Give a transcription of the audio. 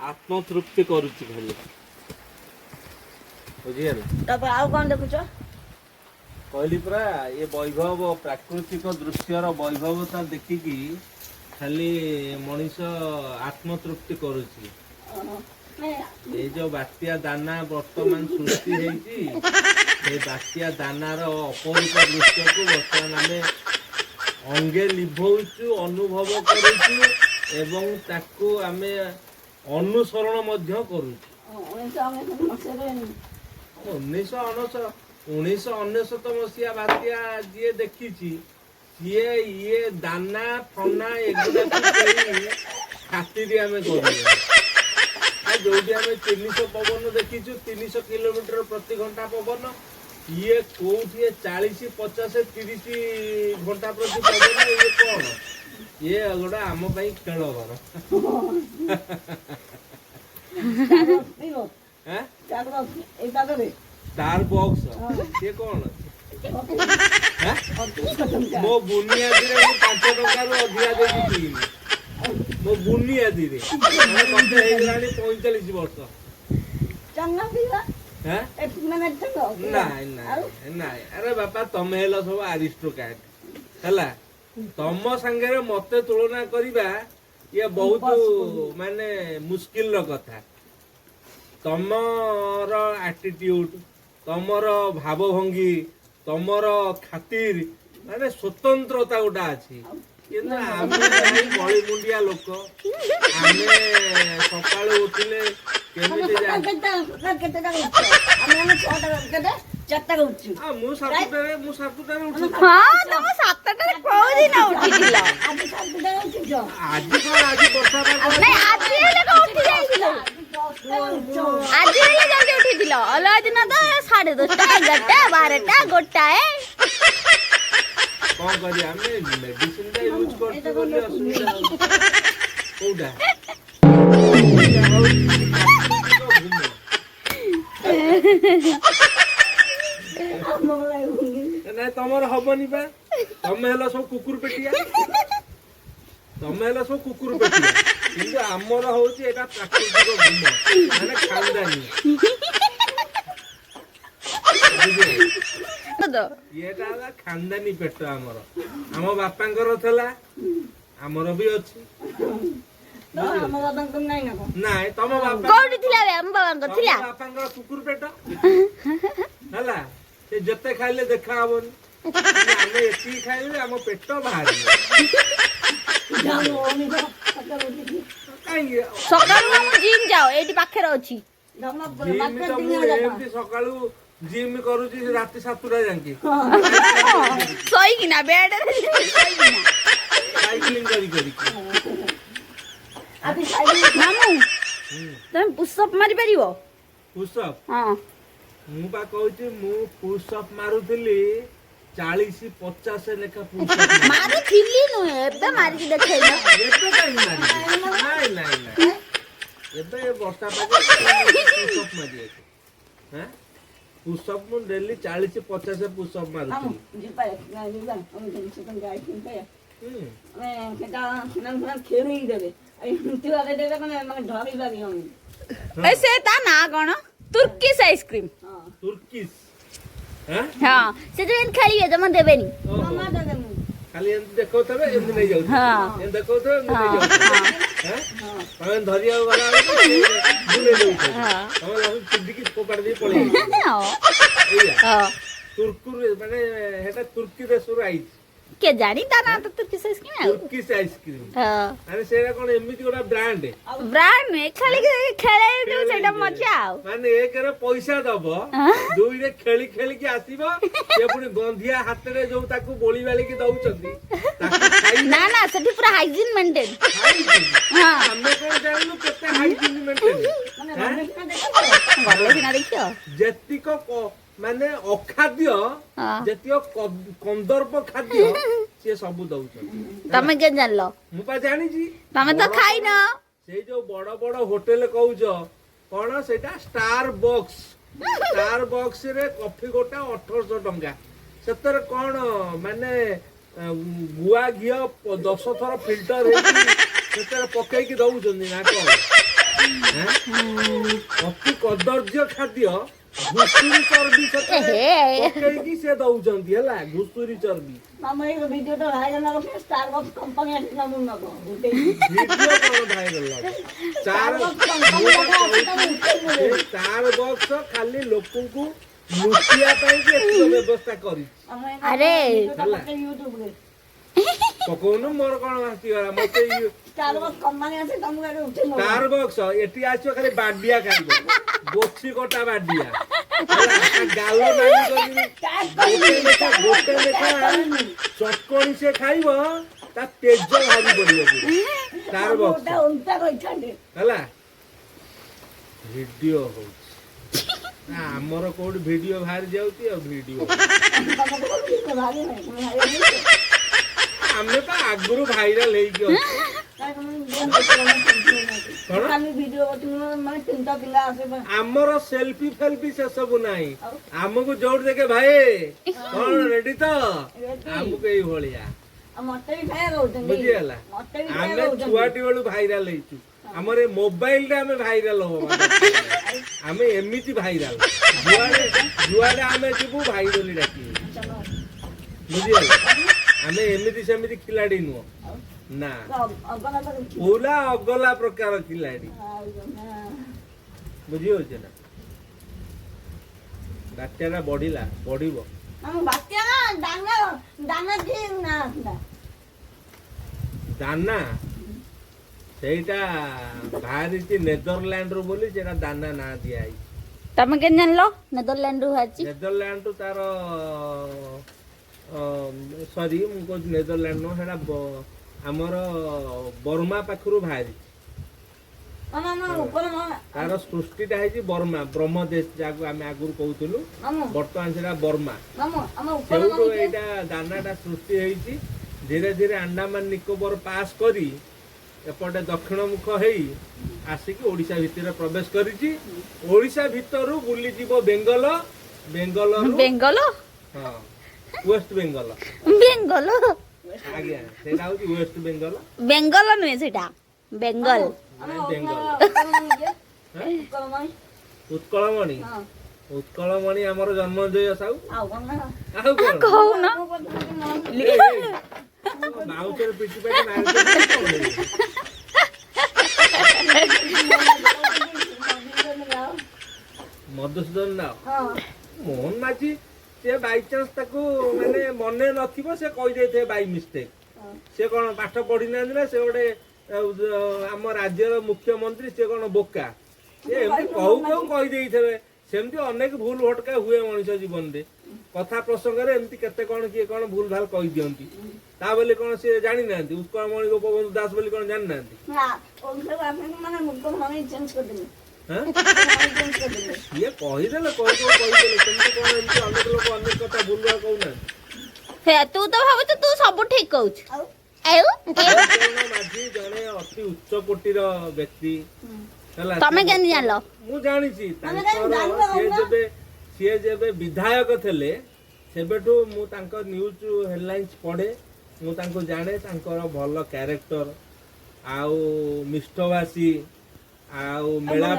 ଆତ୍ମତୃପ୍ତି କରୁଛି ଖାଲି, ବୁଝିଗଲା? ତାପରେ ଆଉ କଣ ଦେଖୁଛ? କହିଲି ପରା, ଏ ବୈଭବ, ପ୍ରାକୃତିକ ଦୃଶ୍ୟର ବୈଭବତା ଦେଖିକି ଖାଲି ମଣିଷ ଆତ୍ମତୃପ୍ତି କରୁଛି। ଏଇ ଯୋଉ ବାତ୍ୟା ଦାନା ବର୍ତ୍ତମାନ ସୃଷ୍ଟି ହେଇଛି, ସେଇ ବାତ୍ୟା ଦାନାର ଅପରୂପ ଦୃଶ୍ୟକୁ ବର୍ତ୍ତମାନ ଆମେ ଅଙ୍ଗେ ଲିଭଉଛୁ, ଅନୁଭବ କରୁଛୁ ଏବଂ ତାକୁ ଆମେ ଅନୁସରଣ ମଧ୍ୟ କରୁଛୁ। 1999 ମସିହାରେ। 1999 ମସିହା ବାତ୍ୟା ଯିଏ ଦେଖିଛି, ସିଏ ଇଏ ଦାନା ଫନା ଏଗୁଡ଼ାକୁ କେହି ଖାତିରି ଆମେ କରୁନୁ। ଆଉ ଯୋଉଠି ଆମେ 300 ପବନ ଦେଖିଛୁ, 300 କିଲୋମିଟର ପ୍ରତି ଘଣ୍ଟା ପବନ, ଇଏ କୋଉଠି 40, 50, 30 ଘଣ୍ଟା ପ୍ରତି ପବନ, ଇଏ କଣ? ଇଏ ଗୋଟେ ଆମ ପାଇଁ ଖେଳ ଘର। ପିଇବ? ଆଁ? ଏଇ ପାଗରେ। ଷ୍ଟାର ବକ୍ସ ସିଏ କଣ? ଆଁ? ମୋ ବୁନିଆଦିରେ ମୁଁ 5 ଟଙ୍କାରୁ ଅଧିକା ଦେଇକି ପିଇନି ମୋ ବୁନିଆଦିରେ। ମାନେ ମତେ ହେଇଗଲାଣି 45 ବର୍ଷ। ଚାଲୁନ ପିଇବା। ଆଁ? ମାନେ ନାଇଁ ନାଇଁ ନାଇଁ, ଆରେ ବାପା, ତମେ ହେଲ ସବୁ ଆରିଷ୍ଟୋକ୍ରାଟ, ହେଲା? ତମ ସାଙ୍ଗରେ ମତେ ତୁଳନା କରିବା ଇଏ ବହୁତ ମାନେ ମୁସ୍କିଲର କଥା। ତମର ଆଟିଟ୍ୟୁଡ, ତମର ଭାବଭଙ୍ଗୀ, ତମର ଖାତିର, ମାନେ ସ୍ୱତନ୍ତ୍ରତା ଗୋଟେ ଅଛି। କିନ୍ତୁ ଆମେ ଭାଇ ଗଳିମୁଣ୍ଡିଆ ଲୋକ। ଆମେ ସକାଳୁ ଉଠିଲେ କେମିତି କେତେଟା ଉଠୁଛ? ଆମେ 6ଟା, କେତେ, 4ଟା ଉଠୁଛୁ। ହଁ, ମୁଁ 7ଟାରେ ଉଠୁଛି। ହଁ, ତମ 7ଟାରେ କୋଉ ଦିନ ଉଠିଥିଲ? ଆଜି 7ଟାରେ ଉଠିଛ? ଆଜି କଣ, ଆଜି ବର୍ଷା ପାଗ। ନାଇଁ, ଆଜି ହେଲେ କଣ ଉଠି ଯାଇଥିଲ? ଆଜି ହେଲେ ଜଲ୍ଦି ଉଠିଥିଲ, ଅଲଗା ଦିନ ତ 10:30, 11ଟା, 12ଟା, 1ଟା। କଣ କରିବା, ଆମେ ମେଡିସିନ ଟା ୟୁଜ କରୁଛୁ ବୋଲି ଅସୁବିଧା ହଉଛି। କୋଉଟା? ଏଇଟା ହଉଛି ପ୍ରାକୃତିକ ଘୁମ। ନାଇଁ, ତମର ହବନି ବା। ତମେ ହେଲ ସବୁ କୁକୁର ପେଟିଆ, ତମେ ହେଲ ସବୁ କୁକୁର ପେଟିଆ। କିନ୍ତୁ ଆମର ହଉଛି ଏଇଟା ପ୍ରାକୃତିକ ଘୁମ, ମାନେ ଖାନଦାନୀ, ବୁଝିଲେ? ତ ଇଏଟା ହେଲା ଖାନଦାନୀ ପେଟ ଆମର। ଆମ ବାପାଙ୍କର ଥିଲା, ଆମର ବି ଅଛି। ଆମ ବାବାଙ୍କର ନାଇଁ ନା କଣ? ନାଇଁ, ତମ ବାପା କୋଉଠି ଥିଲା ବେ? ଆମ ବାବାଙ୍କ ତମ ଥିଲା? ବାପାଙ୍କର କୁକୁର ପେଟ ହେଲା, ସେ ଯେତେ ଖାଇଲେ ଦେଖା ହବନି। କିନ୍ତୁ ଆମେ ଏତିକି ଖାଇଲେ ଆମ ପେଟ ବାହାରିବ। କାହିଁକି? ସକାଳୁ ଆମ ଜିମ୍ ଯାଅ, ଏଇଠି ପାଖରେ ଅଛି। ଜିମ୍ ତ ମୁଁ ଏମିତି ସକାଳୁ ଜିମ୍ କରୁଛି ରାତି 7ଟା ଯାଙ୍କେ। ଶୋଇକିନା, ବେଡରେ ଶୋଇକିନା। ସାଇକ୍ଲିଂ କରି କରିକି। ମାମୁଁ, ତମେ ପୁଷଅପ୍ ମାରିପାରିବ? ପୁଷଅପ୍? ହଁ। ମୁଁ ବା କହୁଛି, ମୁଁ ପୁଷଅପ୍ ମାରୁଥିଲି 40, 50 ଲେଖା ପୁଷଅପ୍। ମାରୁଥିଲି ନୁହେଁ, ଏବେ ମାରିକି ଦେଖେଇଲ। ଏବେ କାହିଁ ମାରିବି? ନାଇଁ ନାଇଁ ନାଇଁ, ଏବେ ବର୍ଷା ପାଗ, ପୁଷଅପ୍ ମାରିବାକୁ? ହାଁ, ପୁଷଅପ୍ ମୁଁ ଡେଲି 40, 50 ପୁଷଅପ୍ ମାରୁଥିଲି। ହୁଁ। ଖେଳେଇ ଦେବେ, ଏମିତି ଦେବେ, ମାନେ ଧରି ପାରିବନି। ଏ ସେ ତା ନାଁ କଣ? ତୁର୍କିଶ ଆଇସ୍କ୍ରିମ। ହଁ। ତୁର୍କିଶ, ହାଁ? ହଁ, ସେ ଯୋଉ ଏମିତି ଖେଳିବେ, ଜମା ଦେବେନି। ଓହୋ। ଜମା ଦେବେନି। ଖାଲି ଏମିତି ଦେଖଉଥିବେ, ଏମିତି ନେଇଯାଉଥିବେ। ଏମିତି ଦେଖଉଥିବେ, ଏମିତି ନେଇଯାଉଥିବେ। ହାଁ? ତମେ ଧରିବାକୁ ଗଲା ବେଳକୁ ବୁଲେଇ ଦଉଥିବେ। ତମେ ତାକୁ ଚିଡିକି ଫୋପାଡ଼ି ଦେଇ ପଳେଇ ଯାଉଥିବ। ଏଇଆ। ତୁର୍କୁରେ, ମାନେ ସେଟା ତୁର୍କୀ ଦେଶରୁ ଆଇଛି। କେ ଜାଣି, ତା ନାଁ ତ ତୁର୍କିଶ ଆଇସ୍କ୍ରିମ ଆଉ। ତୁର୍କିଶ ଆଇସ୍କ୍ରିମ। ହଁ। ମାନେ ସେଇଟା କଣ ଏମିତି ଗୋଟେ ବ୍ରାଣ୍ଡ? ବ୍ରାଣ୍ଡ ନୁହେଁ, ଖାଲି ଖେଳେ ଯୋଉ ସେଇଟା ମଜା ଆଉ। ମାନେ ଏକରେ ପଇସା ଦବ, ଦୁଇରେ ଖେଳି ଖେଳିକି ଆସିବ, ସେ ପୁଣି ଗନ୍ଧିଆ ହାତରେ ଯୋଉ ତାକୁ ବୋଳି ବାଳିକି ଦଉଛନ୍ତି, ତାକୁ ଖାଇ ନା ନା, ସେଠି ପୁରା ହାଇଜିନ୍ ମେଣ୍ଟେନ। ହାଇଜିନ୍? ହଁ। ଆମେ କଣ ଜାଣିଲୁ କେତେ ହାଇଜିନ୍ ମେଣ୍ଟେନ? ମାନେ ଗଲେ ସିନା ଦେଖିବ। ଗଲେ ସିନା ଦେଖିବ। ଯେତିକ ମାନେ ଅଖାଦ୍ୟ, ଯେତିକ କନ୍ଦର୍ପ ଖାଦ୍ୟ, ସିଏ ସବୁ ଦଉଛନ୍ତି। ତମେ କେମିତି ଜାଣିଲ? ମୁଁ ପା ଜାଣିଛି। ତମେ ତ ଖାଇନ। ସେଇ ଯୋଉ ବଡ ବଡ ହୋଟେଲ କହୁଛ, କଣ ସେଇଟା, ଷ୍ଟାର ବକ୍ସ, ଷ୍ଟାର ବକ୍ସ ରେ କଫି ଗୋଟା 1800 ଟଙ୍କା। ସେଥିରେ କଣ ମାନେ ଗୁଆ ଘିଅ 10 ଥର ଫିଲ୍ଟର ହେଇକି ସେଥିରେ ପକେଇକି ଦଉଛନ୍ତି ନା କଣ? ହେଁ? ଅତି କଦର୍ଯ୍ୟ ଖାଦ୍ୟ, ଘୁଷୁରୀ ଚର୍ବି ସେଥିରେ ଏହେ। ପକେଇକି ସେ ଦଉଛନ୍ତି, ହେଲା, ଘୁଷୁରୀ ଚର୍ବି। ମାମା, ଏଇ ଭିଡ଼ିଓଟା ଭାଇରାଲ ହବ, ଷ୍ଟାର କମ୍ପାନୀ ଆସି ତମକୁ ନବ ଉଠେଇକି। ଭିଡିଓ କଣ ଭାଇରାଲ ହବ? ଷ୍ଟାର କମ୍ପାନୀ ଆସି ତମକୁ ଉଠେଇ ନେବେ। ଷ୍ଟାର ବକ୍ସ ଖାଲି ଲୋକଙ୍କୁ ଲୁଟିବା ପାଇଁ କି ଏତିକ ବ୍ୟବସ୍ଥା କରିଛି। ଆମ ଏଇ ଆରେ। ଭିଡ଼ିଓଟା ପକେଇ ୟୁଟ୍ୟୁବରେ। ପକଉନୁ, ମୋର କଣ ଆସିଗଲା ମତେ? ଷ୍ଟାର ବକ୍ସ କମ୍ପାନୀ ଆସି ତମକୁ ଆଗେ ଉଠେଇ ନବ। ଷ୍ଟାର ବକ୍ସ ଏଠି ଆସିବ, ଖାଲି ବାଡିଆ ଖାଇବ, ଗୋଛି କଟା ବାଡିଆ ହେଲା, ତା ଗାଲ ନାଲି କରିବି। ଟ୍ୟାଗ ଗୋଟେ କରିବି। ଲେଖା, ଗୋଟେ ଲେଖା ଚଟକଣି ସେ ଖାଇବ, ତା ତେଜ ବାହାରି ପଡିବ ପୁରା। ଷ୍ଟାର ବକ୍ସ ଗୋଟା ଓଲଟା କହିଥାନ୍ତେ। ହେଲା, ଭିଡିଓ ହଉଛି ନା, ଆମର କୋଉଠି ଭିଡିଓ ବାହାରି ଯାଉଛି ଆଉ ଭିଡିଓ ତମକୁ ଭିଡ଼ିଓ ବାହାରି ନାହିଁ, ତମେ ଭାଇରାଲ ହେଇଛ। ଆମେ ପା ଆଗରୁ ଭାଇରାଲ ହେଇକି ଅଛୁ। କାଇଁ ତମେ ଭିଡ଼ିଓ କରୁନ? କଣ? କାଲି ଭିଡ଼ିଓ କରୁଥିଲୁ, ମାନେ ତିନିଟା ପିଲା ଆସିବେ। ଆମର ସେଲ୍ଫି ଫେଲଫି ସେସବୁ ନାହିଁ। ଆଉ? ଆମକୁ ଯୋଉଠି ଦେଖେ, ଭାଇ କଣ ରେଡି ତ? Ready? ଆମକୁ ଏଇଭଳିଆ। ଆଉ ମତେ ବି ଖାଇବା ଦଉଛନ୍ତି। ବୁଝିଗଲା? ମତେ ବି ଖାଇବା ଆମେ ଦଉଛନ୍ତି। ଛୁଆଟି ବେଳୁ ଭାଇରାଲ ହେଇଛୁ। ଆମର ଏ ମୋବାଇଲରେ ଆମେ ଭାଇରାଲ ହବ, ଆମେ ଏମିତି ଭାଇରାଲ, ଯୁଆଡେ ଯୁଆଡେ ଆମେ ଯିବୁ ଭାଇ ବୋଲି ଡାକିବୁ। ଚାଲ। ବୁଝିଗଲା? ଆମେ ଏମିତି ସେମିତି ଖିଲାଡି ନୁହଁ ଆଉ ନା। ଅଗଲା ତ ଦେଖି। ପୁରା ଅଗଲା ପ୍ରକାର ଖିଲାଡି। ଆଉ ନା। ବୁଝି ହଉଛି ନା? ବାତ୍ୟାଟା ବଢିଲା, ବଢିବ। ଆମ ବାତ୍ୟା ନା ଦାନା, ଦାନା କିଏ ନା ଆସିଲା? ଦାନା ସେଇଟା ବାହାରିଛି ନେଦରଲ୍ୟାଣ୍ଡରୁ ବୋଲି ସେଇଟା ଦାନା ନାଁ ଦିଆହେଇଛି। ତମେ କେମିତି ଜାଣିଲ ନେଦରଲ୍ୟାଣ୍ଡରୁ ବାହାରିଛି? ନେଦରଲ୍ୟାଣ୍ଡରୁ ତାର, ସରି, ମୁଁ କହୁଛି ନେଦରଲ୍ୟାଣ୍ଡ ନୁହଁ, ସେଇଟା ଆମର ବର୍ମା ପାଖରୁ ବାହାରିଛି। ମାମା, ଆମ ଉପରେ ମାମା। ତାର ସୃଷ୍ଟିଟା ହେଇଛି ବର୍ମା, ବ୍ରହ୍ମଦେଶ ଯାହାକୁ ଆମେ ଆଗରୁ କହୁଥିଲୁ। ମାମୁ। ବର୍ତ୍ତମାନ ସେଇଟା ବର୍ମା। ମାମୁ, ଆମ ଉପରେ। ସେଇଠୁ ମାମୁ କିଏ? ଏଇଟା ଦାନାଟା ସୃଷ୍ଟି ହେଇଛି। ଧୀରେ ଧୀରେ ଆଣ୍ଡାମାନ ନିକୋବର ପାସ୍ କରି ଏପଟେ ଦକ୍ଷିଣ ମୁଖ ହେଇ ଆସିକି ଓଡ଼ିଶା ଭିତରେ ପ୍ରବେଶ କରିଛି। ଓଡ଼ିଶା ଭିତରୁ ବୁଲିଯିବ ବେଙ୍ଗଲ, ବେଙ୍ଗଲରୁ ବେଙ୍ଗଲ? ହଁ, ୱେଷ୍ଟ ବେଙ୍ଗଲ। ବେଙ୍ଗଲ? ଆଜ୍ଞା, ସେଇଟା ହଉଛି ୱେଷ୍ଟ ବେଙ୍ଗଲ। ବେଙ୍ଗଲ ନୁହେଁ, ସେଇଟା ବେଙ୍ଗଲ। ଆମ ନାଇଁ, ବେଙ୍ଗଲ। ଉତ୍କଳ ମାମୁ କିଏ? ହେଁ? ଉତ୍କଳ ମାମୁ। ଉତ୍କଳମଣି? ହଁ। ଉତ୍କଳମଣି ଆମର ଜନ୍ମଜୟ ସାହୁ। ଆଉ କଣ ନା? ଆଉ କଣ? କହୁନ। ମୁଁ କହୁଥିଲି ମାମୁ। ଏଇ, ଏଇ, ବାଉଁଶରେ ପିଟି ପାଟି ମାରିଦେବି, କଣ ହେଇଛି? ମଧୁସୂଦନ ରାଓ? ହଁ। ମୋହନ ମାଝୀ ସେ ବାଇଚାନ୍ସ ତାକୁ ମାନେ ମନେ ନଥିବ, ସେ କହିଦେଇଥିବେ ବାଇ ମିଷ୍ଟେକ୍। ସେ କଣ ପାଠ ପଢି ନାହାନ୍ତି ନା? ସେ ଗୋଟେ ଆମ ରାଜ୍ୟର ମୁଖ୍ୟମନ୍ତ୍ରୀ, ସେ କଣ ବୋକା? ସେ ଏମିତି କହୁ କହୁ କହିଦେଇଥିବେ। ସେମିତି ଅନେକ ଭୁଲ ଭଟକା ହୁଏ ମଣିଷ ଜୀବନରେ। କଥା ପ୍ରସଙ୍ଗରେ ଏମିତି କେତେ କଣ କିଏ କଣ ଭୁଲ ଭାଲ କହିଦିଅନ୍ତି। ତା ବୋଲି କଣ ସେ ଜାଣିନାହାନ୍ତି? ଉତ୍କଳମଣି ଗୋପବନ୍ଧୁ ଦାସ ବୋଲି କଣ ଜାଣିନାହାନ୍ତି? ନା, ଓଡ଼ିଶାକୁ ଆମେ ମାନେ ମୁଖ୍ୟ ମାନେ ଚେଞ୍ଜ କରିଦେଲେ। ହାଁ? ଚେଞ୍ଜ କରିଦେଲେ। ସିଏ କହିଦେଲେ, କହୁ କହୁ କହିଦେଲେ। ସେମିତି କଣ ଏମିତି ଅନେକ ଲୋକ ଅନେକ କଥା ଭୁଲ ଭାଲ କହୁନାହାନ୍ତି? ହେ, ତୁ ତ ଭାବୁଛୁ ତୁ ସବୁ ଠିକ କହୁଛୁ। ଆଉ ଆଉ ମୋହନ ମାଝୀ ଜଣେ ଅତି ଉଚ୍ଚ କୋଟିର ବ୍ୟକ୍ତି ହେଲା। ତମେ କେମିତି ଜାଣିଲ? ମୁଁ ଜାଣିଛି। ଆମେ କାହିଁ ତାଙ୍କର ଜାଣିବା ସିଏ କହୁନ? ଯେବେ ବିଧାୟକ ଥିଲେ, ସେବେଠୁ ମୁଁ ତାଙ୍କ ନ୍ୟୁଜ୍ ହେଡଲାଇନ୍ସ ପଢେ। ମୁଁ ତାଙ୍କୁ ଜାଣେ, ତାଙ୍କର ଭଲ କ୍ୟାରେକ୍ଟର ଆଉ ମିଷ୍ଟଭାଷୀ ଆଉ ମେଳା